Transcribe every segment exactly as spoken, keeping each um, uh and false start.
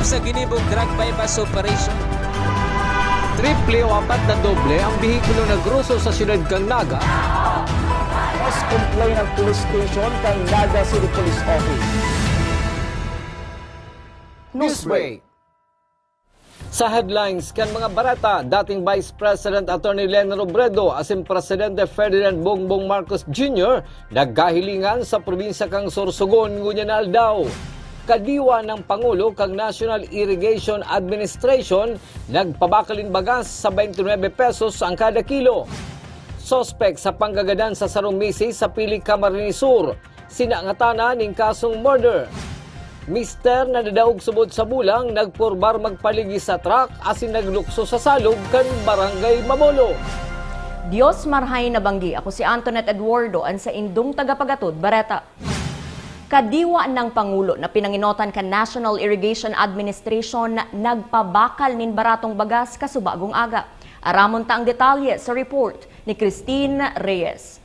Sa ginibong drug buy-bust operation. Triple o apat na doble ang behikulo na groso sa siyudad kan Naga. Mas complain ang police station kan Naga City Police Office. Newsbreak. Sa headlines kan mga bareta, dating Vice President Attorney Leni Robredo asin Presidente Ferdinand Bongbong Marcos Junior nagkahilingan sa probinsya kan Sorsogon ngunyan na aldaw. Kadiwa kan Pangulo kan National Irrigation Administration nagpabakal nin bagas sa twenty-nine pesos ang kada kilo. Suspek sa panggagadan sa sarong misis sa Pili, Camarines Sur, sinangatanan nin kasong murder. Mister na nadaog subot sa bulang nagpurbar magpaligis sa truck asin naglukso sa salog kan Barangay Mabolo. Dios marhay na banggi. Ako si Antoinette Eduardo, an saindong tagapagatod bareta. Kadiwa kan Pangulo na pinangenotan kan National Irrigation Administration nagpabakal nin baratong bagas kasubagong aga. Aramon ta ang detalye sa report ni Christine Reyes.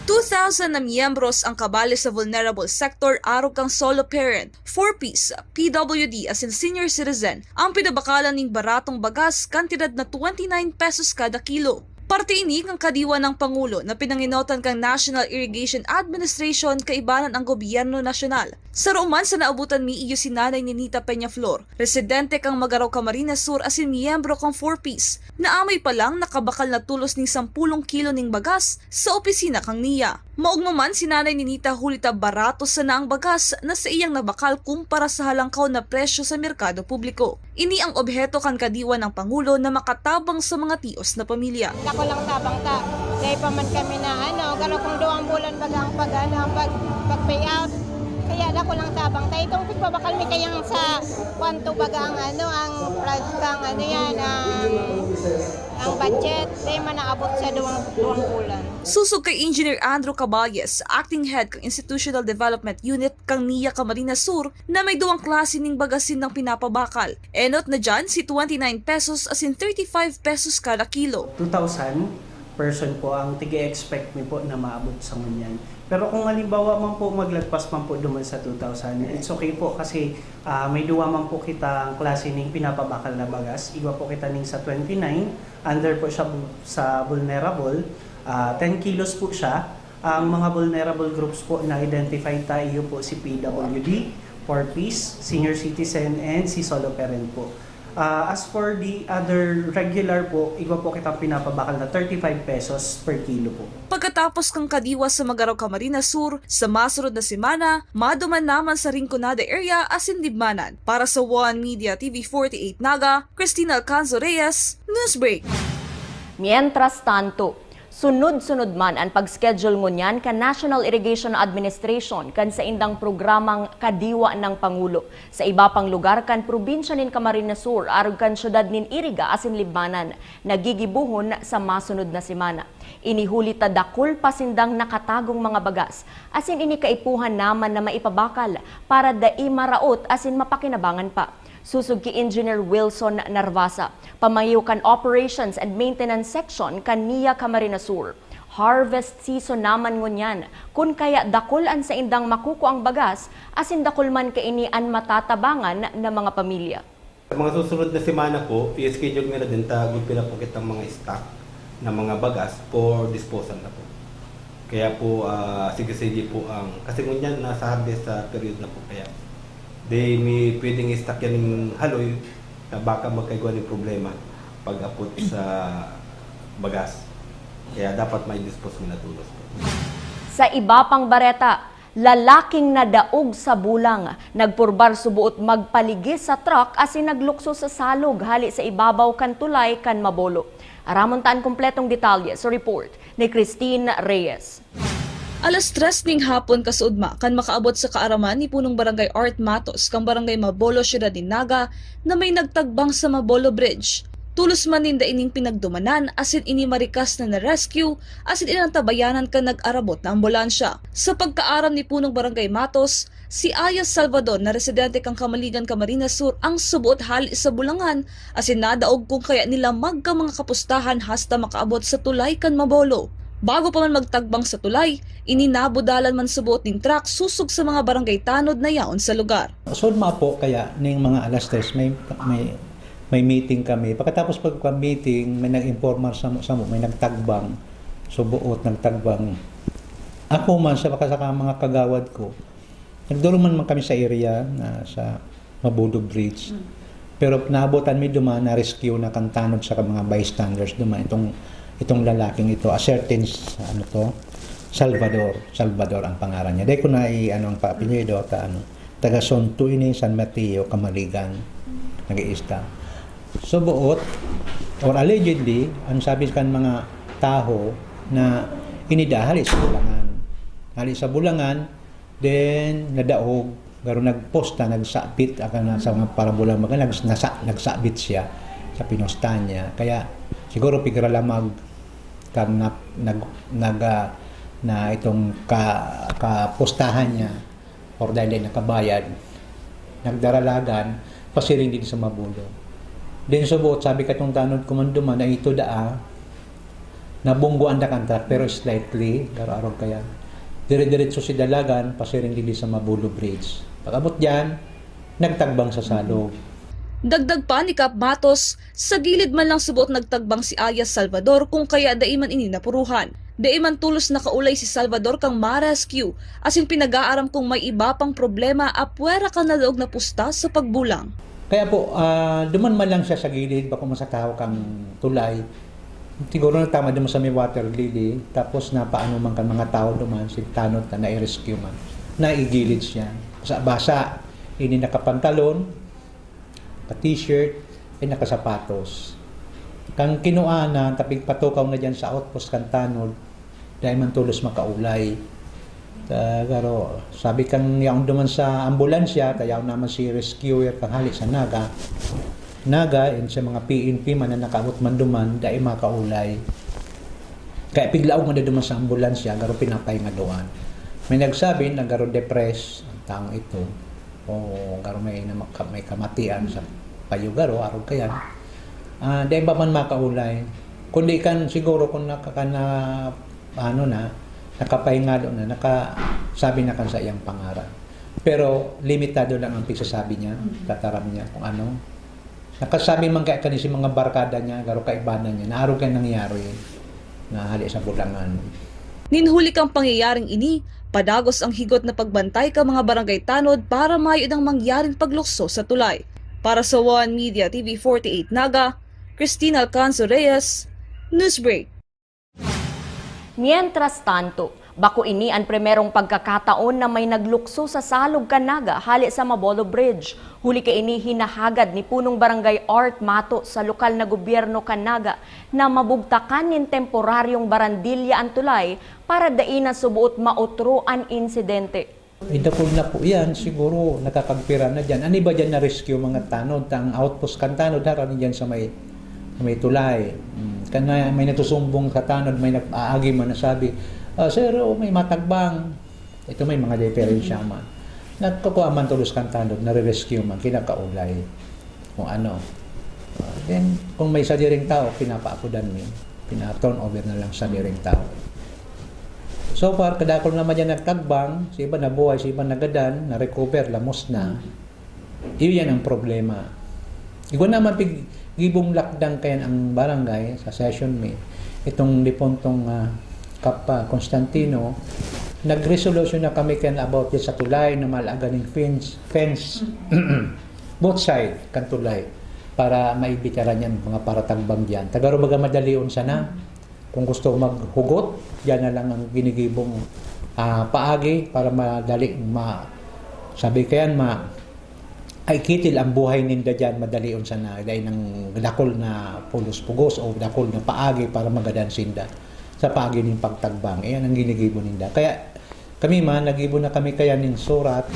Two thousand na miyembros ang kabali sa vulnerable sector arog kan solo parent, four Ps, P W D asin senior citizen ang pinabakalan nin baratong bagas kantidad na twenty-nine pesos kada kilo. Parte ini kan kadiwa kan Pangulo na pinangenotan kan National Irrigation Administration kaibanan ang gobyerno nasyonal. Saro man sa naabotan mi iyo si Nanay Ninita Peñaflor, residente kan Magarao, Camarines Sur asin miyembro kan four Ps, na amay pa lang nakabakal na tolos nin sampulong kilo nin bagas sa opisina kan N I A. Maogma man si Nanay Ninita huli ta barato sana ang bagas na saiyang nabakal kumpara sa halangkaw na presyo sa merkado publiko. Ini ang obheto kan kadiwa kan Pangulo na makatabang sa mga tios na pamilya. Dakul an tabang ta. Dai pa man kami na ano, garo kung duwang bulan baga ang pag, ano, ang pag, pag-pay out. Kaya dakul an tabang ta. Itong pigpabakal mi kayang sa kwanto baga ang ano, ang prad kang ano yan, ang, ang budget. Dai man naabot sa duwang, duwang bulan. Susog kay Engineer Andrew Caballes, Acting Head kan Institutional Development Unit kan N I A Camarines Sur, na may duwang klase nin bagas sindang pinapabakal. Enot na diyan si twenty-nine pesos asin thirty-five pesos kada kilo. Two thousand person po ang tig-expect mi po na maabot sa ngunyan. Pero kung halimbawa man po maglagpas man po duman sa two thousand, it's okay po kasi ah, may duwa man po kitang klase ning pinapabakal na bagas. Igwa po kita ning sa twenty-nine, under po siya bu- sa vulnerable. Ah, ten kilos po siya. Ang mga vulnerable groups po na identified ta, iyo po si P W D, four Ps, senior citizen, and si solo parent po. Ah, as for the other regular po, igwa po kitang pinapabakal na thirty-five pesos per kilo po. Pagkatapos kan kadiwa sa Magarao, Camarines Sur, sa masunod na semana, maduman naman sa Rinconada area asin Libmanan. Para sa One Media T V forty-eight Naga, Christina Alcanzo Reyes, Newsbreak. Mientras tanto, sunod-sunod man an pag-schedule ngunyan kan National Irrigation Administration kan saindang programang Kadiwa kan Pangulo. Sa iba pang lugar kan probinsya nin Camarines Sur, arog kan syudad nin Iriga asin Libmanan, nagigibohon sa masunod na semana. Ini huli ta dakul pa sindang nakatagong mga bagas, asin ini kaipuhan naman na maipabakal para dai maraot asin mapakinabangan pa. Susog ki Engineer Wilson Narvasa, pamayo kan Operations and Maintenance Section kan N I A Camarines Sur. Harvest season naman ngunyan, kun kaya dakul an saindang makukuang bagas, asin dakul man kaini an matatabangan na mga pamilya. Sa mga susunod na semana po, i-schedule mi na din ta gupila po kitang mga stock na mga bagas for disposal na po. Kaya po, ah, sige-sige po ang, kasi ngunyan nasa harvest sa period na po kaya. Di mi pwedeng i-stock yan ng haloy na baka magkaigwa ng problema pag-apot sa bagas. Kaya dapat may dispose mi na tulos po. Sa iba pang bareta, lalaking nadaog sa bulang, nagpurbar suboot magpaligis sa truck asin naglukso sa salog hali sa ibabaw kan tulay kan Mabolo. Aramon ta an kompletong detalye sa report ni Christine Reyes. Alas tres ning hapon kasuodma kan makaabot sa kaaraman ni Punong Barangay Art Matos kan Barangay Mabolo, Siyudad nin Naga, na may nagtagbang sa Mabolo Bridge. Tulos man ninda ining pinagdumanan asin ini marikas na na-rescue asin inantabayanan kan nag-arabot na ambulansya. Sa pagkaaram ni Punong Barangay Matos, si Aya Salvador na residente kan Kamaligan, Camarines Sur ang suboot hali sa bulangan asin nadaog kun kaya nila magka mga kapustahan hasta makaabot sa tulay kan Mabolo. Bago pa man magtagbang sa tulay, ini nabudalan man suboot nin truck sosog sa mga barangay tanod na yaon sa lugar. Sud mapo kaya ning mga alas tres may, may, may meeting kami. Pagkatapos pagka-meeting, may nag-informal samo, samo, may nagtagbang. Suboot nagtagbang. Ako man, sa saka mga kagawad ko, nagduruman man kami sa area na sa Mabudo Bridge. Mm. Pero naabotan mi duman, na-rescue na kan tanod sa mga bystanders duman. Itong, itong lalaking ito, a certain, ano to, Salvador. Salvador ang pangaran niya. Dai ko na i-, ano ang pa-, apelyido, ta-, ano, taga Sonto ini, San Mateo, Camaligan, nag-iista. Suboot, or allegedly, ang sabi kan mga tawo na ini da hali sa Bulangan. Hali sa Bulangan, then nadaog, garo nagposta, nagsabit, aka na sa mga parabola, mga nags-, nasa-, nagsabit siya sa pinosta niya. Kaya siguro pigralamag kang nap-, nag-, nag-, ah, na itong ka-, kapostahan niya, or dahil di nakabayad, nagdaralagan, pasiring din sa Mabudo. Then suboot, sabi katong tanod ko man duman na ito daa, nabunggoan da kan truck, pero slightly, garo arog kaya. Dire-diretso si dalagan, pasiring din sa Mabudo Bridge. Pag-abot diyan, nagtagbang sa salog. Dagdag pa ni Kap Matos, sa gilid man lang suboot nagtagbang si alias Salvador kung kaya dai man ini napuruhan. Dai man tolos nakaulay si Salvador kan ma-rescue, asin pinag-aaram kung may iba pang problema apwera kan nadaog na posta sa pagbulang. Kaya po, ah, duman man lang siya sa gilid, bako man sa tahaw kan tulay. Siguro nagtama duman sa may water lily, tapos napaano man kan mga tawo duman, si tanod na nai-rescue man. Naigilid siya. Basa-basa, ini nakapantalon, naka-t-shirt, ay nakasapatos. Kan kinua na, tapig patukaw na diyan sa outpost kan tanod, dai man tolos makaulay. Ta-, garo, sabi kan yaon duman sa ambulansya, ta yaon naman si rescuer kan hali sa Naga. Naga, and sa mga P N P man na nakaabot man duman, dai makaulay. Kaya piglaog man duman sa ambulansya, garo pinapahingadoan. May nagsabi na garo depressed ang taong ito. O garo may, na-, may kamatian sa payo garo, arog kayan. Ah, dai pa man makaulay. Kundi kan siguro kung nakaka-, na-, ano na, nakapahingalo na, nakasabi na kan sa iyang pangaran. Pero limitado lang ang pigsasabi niya, tataram niya kung ano. Nakasabi man kaya kani si mga barkada niya, garo kaibanan niya, na arog kaya nangyari na hali sa Bulangan. Nin huli kan pangyayaring ini, padagos ang higot na pagbantay kan mga barangay tanod para mayo nang mangyaring paglukso sa tulay. Para sa One Media T V forty-eight Naga, Christine Alcanzo Reyes, Newsbreak. Mientras tanto, bako ini an primerong pagkakataon na may naglukso sa salog kan Naga hale sa Mabolo Bridge. Huli kaini, hinahagad ni Punong Barangay Art Mato sa lokal na gobyerno kan Naga na mabugtakan nin temporaryong barandilya an tulay para dai na suboot maotro an insidente. Ay, dakul na po yan. Siguro nakakagpira na dyan. Ano ba dyan na rescue mga tanod? Ang outpost kan tanod, harani dyan sa may, sa may tulay. Mm. Kana may nagsusumbong sa tanod, may nag-aagi man na sabi, "Ah, sir, oh, may matagbang." Ito may mga diferensya man. Nagkukuha man tulos kan tanod, nare-rescue man, kinakaulay. Kung ano. Ah, then, kung may sadiring tao, pinapaapodan mi. Pina-turn over na lang sa sadiring tao. So far, kadakul naman dyan nagtagbang, sa iba nabuhay, sa iba nagadan, na-recover, lamos na. Iyo yan ang problema. Igwa naman pig-, gibong lakdang kayan ang barangay sa session mi. Itong dipuntong, ah, Kap, ah, Constantino, nag-resolution na kami kayan about sa tulay na malaga ning fence, fence. Both side kan tulay para maibitaran yan, mga paratagbang dyan. Tagaro baga madalion sana. Kung gusto maghugot, dyan na lang ang ginigibong, ah, paagi para madali ma-, sabi kayan, ma-, ay kitil ang buhay ninda dyan, madalion sana. Dahil ng dakul na pulos pugos o dakul na paagi para magadan sinda sa paagi ning pagtagbang. Iyan ang ginigibo ninda. Kaya kami man, nagibo na kami kaya ning surat.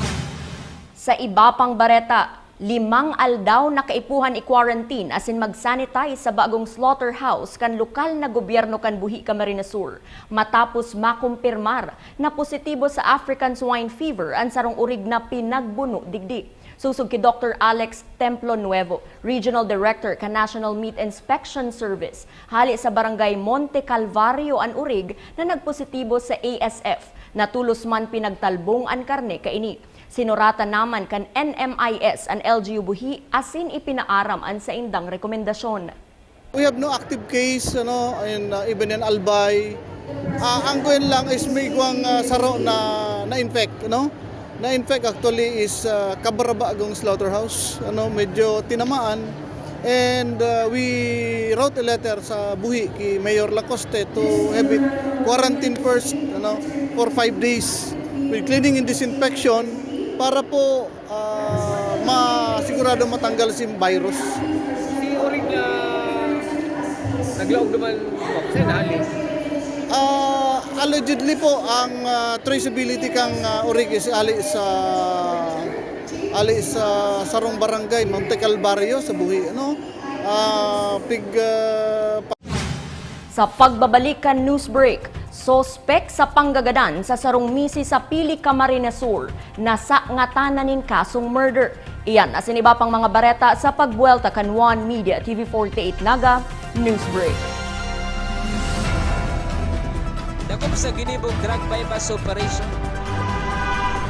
Sa iba pang bareta, limang aldaw na kaipuhan i-quarantine asin mag-sanitize sa bagong slaughterhouse kan lokal na gobyerno kan Buhi, Camarines Sur, matapos makumpirmar na positibo sa African Swine Fever an sarong orig na pinagbuno digdi. Sosog ki Doktor Alex Templo Nuevo, Regional Director kan National Meat Inspection Service, hale sa Barangay Monte Calvario an orig na nagpositibo sa A S F, na tolos man pinagtalbong an karne kaini. Sinuratan na man kan N M I S an L G U buhi asin ipinaaram an saindang rekomendasyon. We have no active case, ano, and, uh, even in Albay. Ah, ang kuwan lang is may igwang, ah, saro na na-infect, no? Na-infect actually is, ah, Cabarabagong Slaughterhouse, ano, medyo tinamaan. And, uh, we wrote a letter sa buhi ki Mayor Lacoste to have it quarantine first, ano, for five days with cleaning and disinfection para po, ah, masigurado matanggal si virus. Si Orig na naglaog naman po, kasi nahali. Ah, allegedly po, ang, ah, traceability kang, ah, Orig is ali sa, ali sa sarong barangay, Monte Calvario, sa buhi, ano? Ah, pig, ah, pa- Sa pagbabalik kan news break, suspek sa panggagadan sa sarong misis sa Pili, Camarines Sur, nasangatan na nin kasong murder. Iyan asin iba pang mga bareta sa pagbuwelta kan One Media T V forty-eight Naga News Break. Dakop sa ginibong drug buy-bust operation.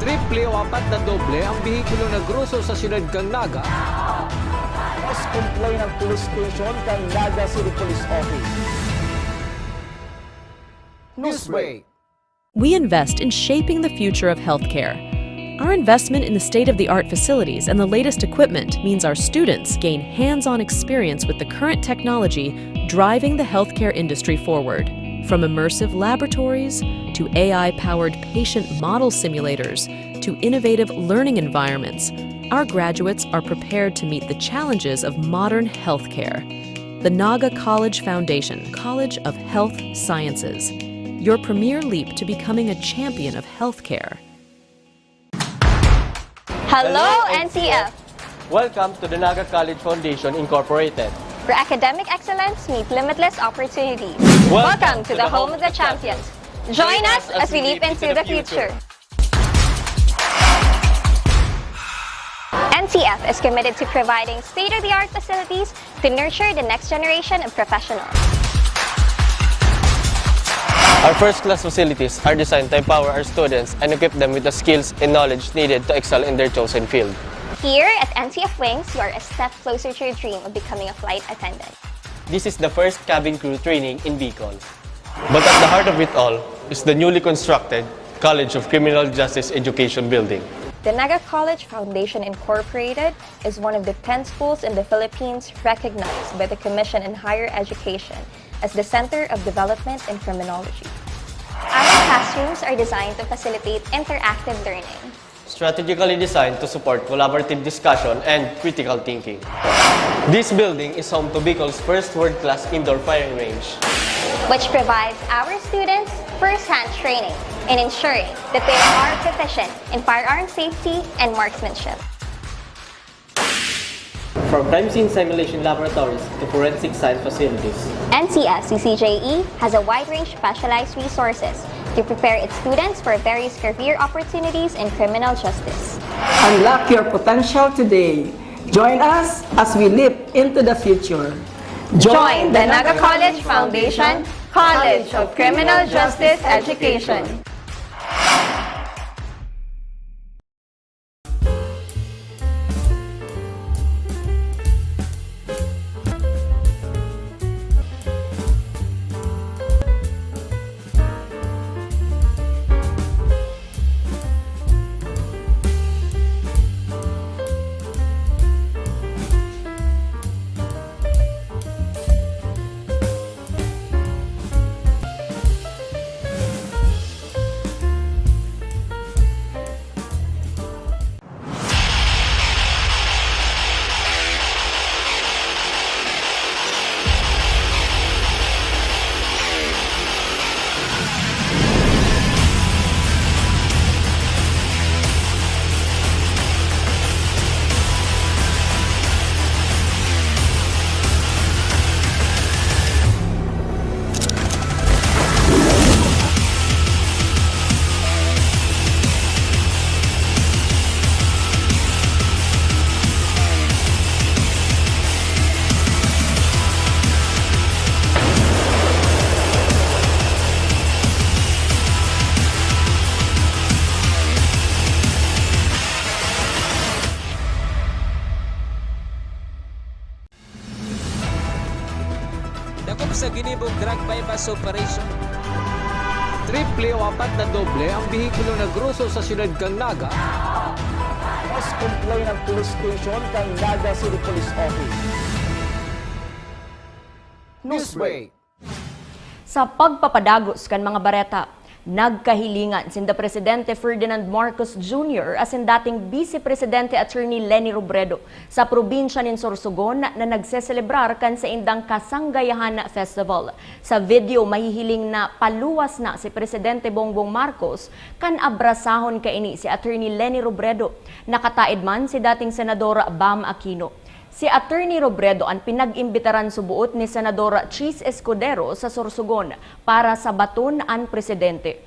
Triple o apat na doble ang behikulo na groso sa siyudad kan Naga. Mas complain ang police station kan Naga City Police Office. Newsbreak. We invest in shaping the future of healthcare. Our investment in the state-of-the-art facilities and the latest equipment means our students gain hands-on experience with the current technology driving the healthcare industry forward. From immersive laboratories to A I-powered patient model simulators to innovative learning environments, our graduates are prepared to meet the challenges of modern healthcare. The Naga College Foundation, College of Health Sciences, your premier leap to becoming a champion of healthcare. Hello, N C F! Welcome to the Naga College Foundation Incorporated, where academic excellence meets limitless opportunities. Welcome to the home of the champions. Join us as we leap into the future. N C F is committed to providing state-of-the-art facilities to nurture the next generation of professionals. Our first-class facilities are designed to empower our students and equip them with the skills and knowledge needed to excel in their chosen field. Here at N C F Wings, you are a step closer to your dream of becoming a flight attendant. This is the first cabin crew training in Bicol. But at the heart of it all is the newly constructed College of Criminal Justice Education Building. The Naga College Foundation Incorporated is one of the ten schools in the Philippines recognized by the Commission on Higher Education as the Center of Development in Criminology. Our classrooms are designed to facilitate interactive learning, strategically designed to support collaborative discussion and critical thinking. This building is home to Bicol's first world-class indoor firing range, which provides our students first-hand training in ensuring that they are proficient in firearm safety and marksmanship. From crime scene simulation laboratories to forensic science facilities, N C F C C J E has a wide range of specialized resources to prepare its students for various career opportunities in criminal justice. Unlock your potential today. Join us as we leap into the future. Join the Naga College Foundation, College of Criminal Justice Education. Sa operasyon, triple o apat na doble ang behikulo na groso sa siyudad kan Naga. Mas complain ang police station kan Naga City Police Office. Newsbreak. Sa pagpapadagos kan mga bareta, nagkahilingan sinda Presidente Ferdinand Marcos Junior asin dating Bise Presidente Attorney Leni Robredo sa probinsya nin Sorsogon na nagseselebrar kan saindang Kasanggayahan Festival. Sa video, mahihiling na paluwas na si Presidente Bongbong Marcos kan abrasahon kaini si Attorney Leni Robredo. Nakataed man si dating Senador Bam Aquino. Si Attorney Robredo an pinag-imbitaran suboot ni Senador Chiz Escudero sa Sorsogon para sabaton an presidente.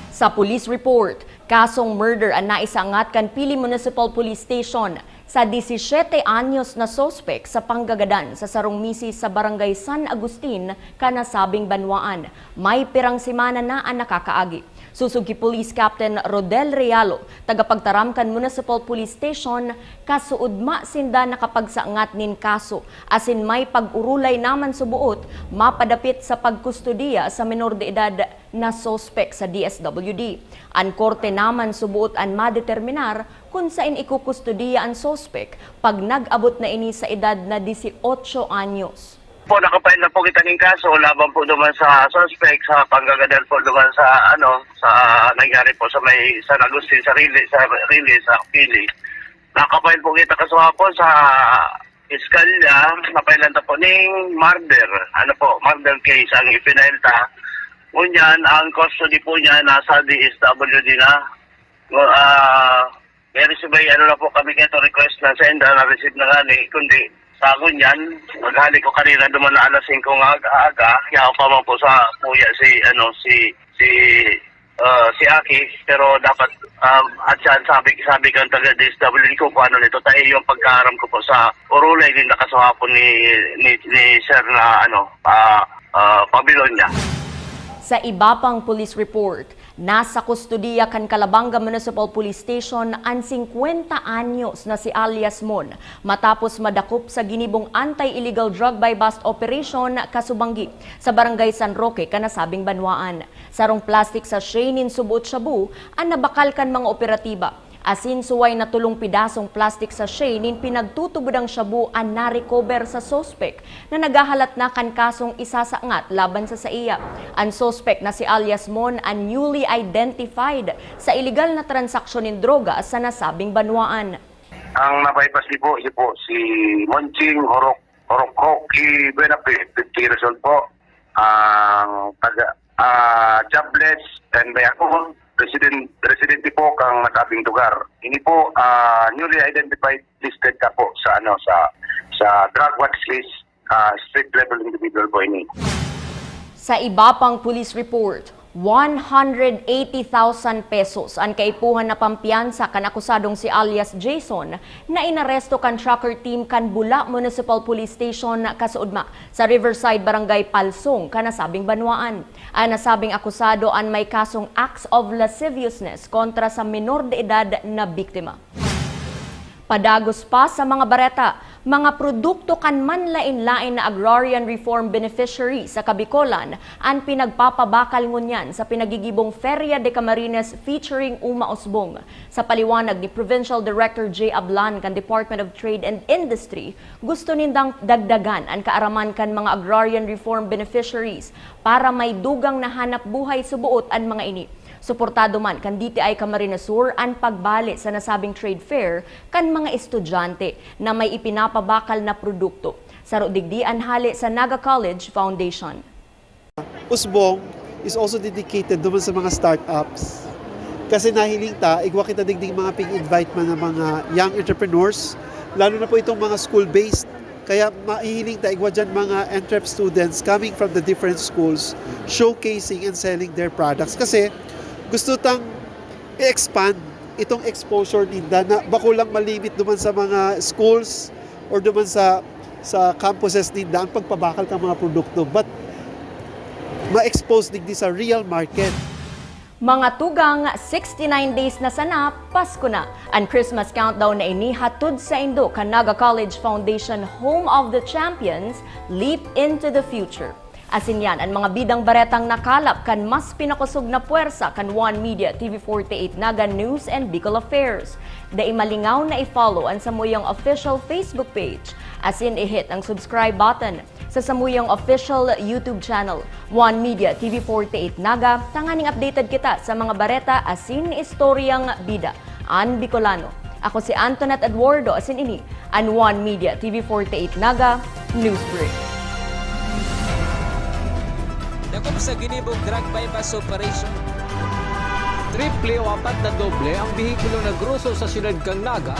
Sa police report, kasong murder an naisangat kan Pili Municipal Police Station sa disisiete anyos na suspek sa panggagadan sa sarong misis sa Barangay San Agustin, kanasabing banwaan. May pirang semana na an nakakaagi. Susog ki Police Captain Rodel Realo, tagapagtaram kan Municipal Police Station, kasuodma sinda nakapagsangat nin kaso, asin may pag-orolay naman suboot mapadapit sa pagkustodiya sa menor de edad na suspek sa D S W D. An korte naman suboot an madeterminar kun saen ikukustodiya an suspek pag nag-abot na ini sa edad na dieciocho anyos. Po, nakapail na po kita ning kaso laban po duman sa suspect sa panggagadal po duman sa, ano, sa nangyari po sa may San Agustin, sa Rili, sa Rili, sa Pili. Nakapail po kita kaso po sa piskalya, napailan ta po ning murder. Ano po, murder case ang ipinail ta. Ngunyan, ang custody po niya nasa D S W D na. Well, ah, May receive, ano na po kami kaito, request na senda, na-receive na nga ni, kundi sa ngunyan, maghali ko kanina duman na alas singko nga aga, aga, yaw pa man po sa kuya si, ano, si, si, ah, si Aki, pero dapat, um, at siya, sabi, sabi kang taga D S W D ko kung ano nito, tayo yung pagkaaram ko po sa orolay din nakasuhapon ni, ni, ni Sir na, ano, ah, ah, Babylonia. Sa iba pang police report, nasa kustodiya kan Calabanga Municipal Police Station an singkwenta anyos na si alias Mon, matapos madakop sa ginibong anti-illegal drug buy-bust operation kasubanggi sa Barangay San Roque, kanasabing banwaan. Sarong plastic sachet nin suboot shabu an nabakal kan mga operatiba. Asin suway na tolong pidasong plastic sachet nin pinagtutubodang shabu an na-recover sa suspek na naghahalat na kan kasong isasangat laban sa saiya. An suspek na si alias Mon an newly identified sa iligal na transaksyon nin droga sa nasabing banwaan. Ang na-buy-bust po, siya po si Monching Horok, Horok Rocky Benape, fifty years old po. Ang taga, ah, jobless and may ako, resident, residente po kang nasabing lugar. Ini po, ah, newly identified, listed na po sa, ano, sa, sa drug watch list, ah, street level individual po ini. Sa iba pang police report, one hundred eighty thousand pesos an kaipuhan na pampiyansa kan akusadong si alias Jason na inaresto kan tracker team kan Bula Municipal Police Station kasuodma sa Riverside Barangay Palsong, kanasabing banwaan. An nasabing akusado an may kasong acts of lasciviousness kontra sa menor de edad na biktima. Padagos pa sa mga bareta, mga produkto kan manlaen-laen na agrarian reform beneficiary sa Kabikolan an pinagpapabakal ngunyan sa pinagigibong Feria de Camarines featuring Uma Usbong. Sa paliwanag ni Provincial Director Jay Ablan kan Department of Trade and Industry, gusto nindang dagdagan an kaaraman kan mga agrarian reform beneficiaries para may dugang na hanap buhay suboot an mga ini. Suportado man kan D T I Camarines Sur an pagbale sa nasabing trade fair kan mga estudyante na may ipinapabakal na produkto. Saro digdi an hale sa Naga College Foundation. Usbong is also dedicated duman sa mga startups. Kasi nahiling ta, igwa kita digding mga pig-invite man ng mga young entrepreneurs, lalo na po itong mga school-based. Kaya mahihiling ta, igwa dyan mga entrep students coming from the different schools, showcasing and selling their products. Kasi gusto tang i-expand itong exposure ninda na bako lang malimit duman sa mga schools or duman sa, sa campuses ninda ang pagpabakal kan mga produkto, but ma-expose digdi sa real market. Mga tugang, sixty-nine days na sana, Pasko na. An Christmas countdown na ini hatod saindo kan Naga College Foundation, home of the champions, Leap into the Future. Asin yan an mga bidang baretang nakalap kan mas pinakosog na pwersa kan One Media T V forty-eight Naga News and Bicol Affairs. Dai malingaw na i-follow an samuyang official Facebook page, asin i-hit ang subscribe button sa samuyang official YouTube channel, One Media T V forty-eight Naga, tanganing updated kita sa mga bareta asin istoryang bida an Bicolano. Ako si Antoinette Eduardo, asin ini an One Media T V forty-eight Naga News Brief. Dakop sa ginibong drug buy-bust operation. Triple o apat na doble ang behikulo na groso sa siyudad kan Naga.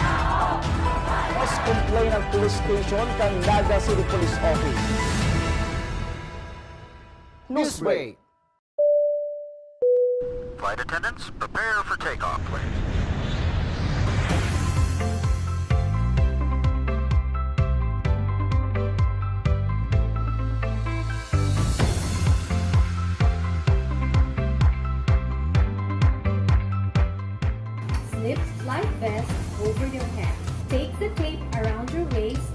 Mas complain ang police station kan Naga City Police Office. Newsbreak. Flight attendants, prepare for takeoff, please. Slip life vest over your head. Take the tape around your waist.